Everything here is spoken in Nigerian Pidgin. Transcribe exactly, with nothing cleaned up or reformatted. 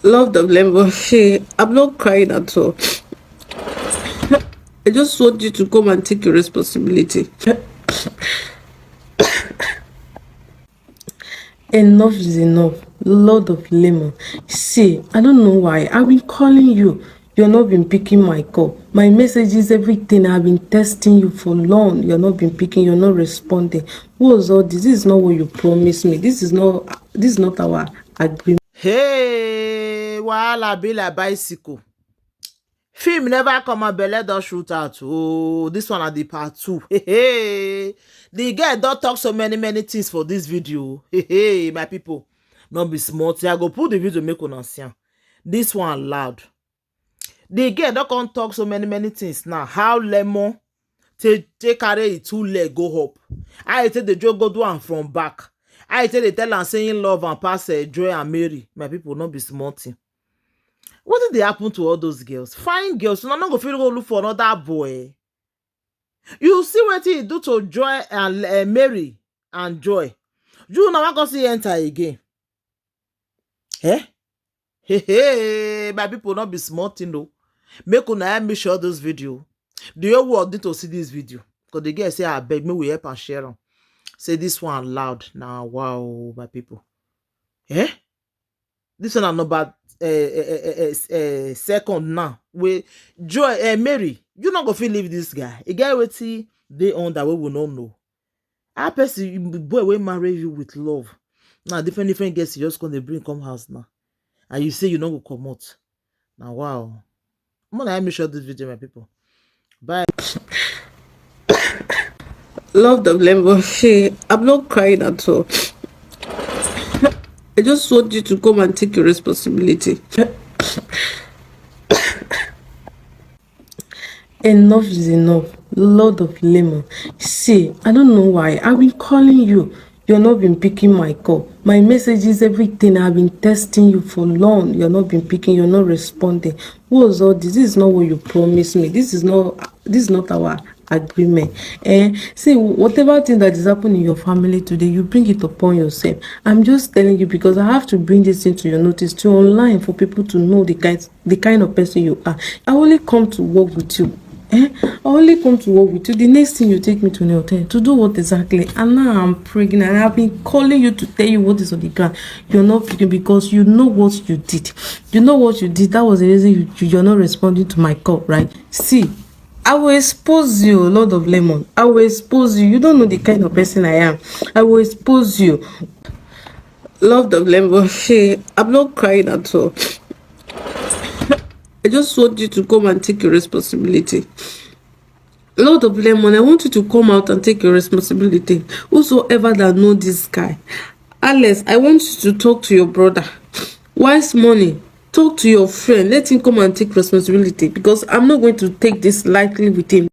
Love the blame, but hey, I'm not crying at all. I just want you to come and take your responsibility. Enough is enough, Lord of Lemon. See, I don't know why. I've been calling you. You're not been picking my call. My messages, everything. I've been testing you for long. You're not been picking. You're not responding. What's all this? This is not what you promised me. This is not. This is not our agreement. Hey, wahala be like bicycle. Film never come out, belle don shoot out. Oh, this one at the part two. Hey, hey. The girl don talk so many many things for this video. Hey, hey, my people, no be small thing. I go put the video make una see am. This one loud. The girl don come talk so many many things now. How Lemon take take carry e two leg go up. How e take dey joke go do am from back. How e take dey tell am say im love am pass eh, Joy and Mary. My people, no be small thing. Wetin dey happen to all those girls? Fine girls, una no go fit go look for another boy. You see wetin e do to Joy and eh, Mary and Joy. You na wan come see enter again. Eh? Hey, hey, my people, no be small thing o. Make una help me share this video. The whole world need to see this video. Because the girl say, "Abeg, make we help and share am." Say this one loud. Now, wow, my people. Eh? This one na number uh, uh, uh, uh, uh, second now. Wey Joy, uh, Mary, you no go fit leave this guy. E get wetin dey under wey we no know. How person, boy wey marry you with love, now different different girls you just come dey bring come house now, and you say you no go comot. Na wow. Make una help me share this video, my people. Bye. Love the blame, but hey, I'm not crying at all. I just want you to come and take your responsibility. Enough is enough, Lord of Lemon. See, I don't know why. I've been calling you. You're not been picking my call. My messages, everything. I've been testing you for long. You're not been picking. You're not responding. What's all this? This is not what you promised me. This is not. This is not our agreement. Eh? See, whatever thing that is happening in your family today, you bring it upon yourself. I'm just telling you because I have to bring this thing to your notice, to online, for people to know the kind the kind of person you are. I only come to work with you. Eh? I only come to work with you. The next thing you take me to the hotel to do what exactly? And now I'm pregnant. And I've been calling you to tell you what is on the ground. You're not picking because you know what you did. You know what you did. That was the reason you, you- you're not responding to my call, right? See, I will expose you, Lord of Lemon. I will expose you. You don't know the kind of person I am. I will expose you. Love the blame, but hey, I'm not crying at all. I just want you to come and take your responsibility. Lord of Lemon, I want you to come out and take your responsibility. Whosoever that know this guy, Alex, I want you to talk to your brother. Wise money, talk to your friend. Let him come and take responsibility because I'm not going to take this lightly with him.